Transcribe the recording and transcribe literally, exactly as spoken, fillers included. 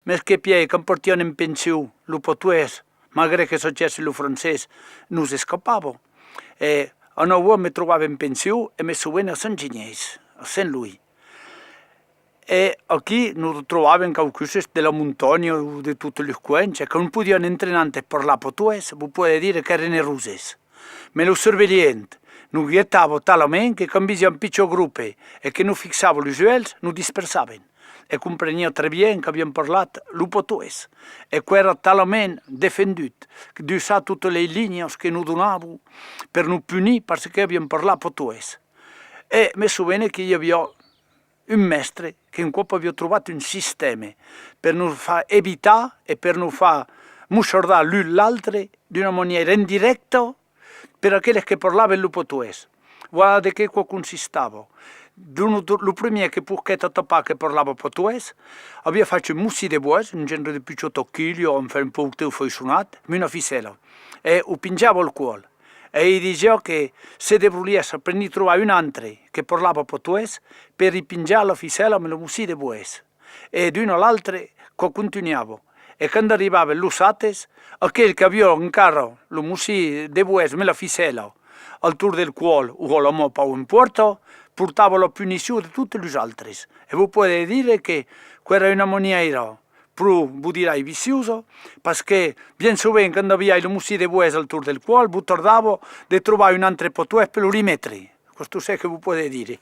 Mes que pièi, quand partiam en pension, lo patoès, malgré que sachèsse lo francés, nos escapava. E a nòu ans me trobava en pension e me sovene a Sent Ginièis, a Sent Loís. E aquí nos trobàvem quauquses de la montanha o de totes los coens, e quand podiam entre nantes parlar patoès, vos pòde dire qu'èren eroses. Mes lo survelhent nos guetava talament que quand vesiá un pichon grope e que nos fixava los uèlhs, nos dispersàvem. E compreniá très bien qu'aviam parlat lo patoès, e qu'èra talament defendut d'usar totes las linhas que nos donavan per nos punir parce que aviam parlat patoès. E me sovene que i aviá un mèstre qu'un còp aviá trobat un sistèma per nos far evitar e per nos far mossardar l'un l'altre d'una manièra indirècta per aqueles que parlavan lo patoès. Voilà de qué quò consistava. D'un, lo primièr que posquèt atapar que parlava patoès aviá fach un mocin de boès, un genre de pichòta quilha, enfin, un pauc teu faiçonat, amb una ficèla, e o pinjava al còl. E i disiá que se debrolhèsse per n'i trobar un autre que parlava patoès per i pinjar la ficèla amb lo mocin de boès. E d'un a l'autre, quò contunhava. E quand arribavan los ates, aquel qu'aviá encara lo mocin de boès amb la ficèla al torn del còl o a la man, pauc empòrta, portava la punicion de totes los autres. E vos pòde dire que quò èra una manièira pro, vos dirai, viciosa, parce que bien sovent, quand aviái lo mocin de boès al torn del còl, vos tardava de trobar un autre patoès per lo li metre. Aquò's tot çò que vos pòde dire.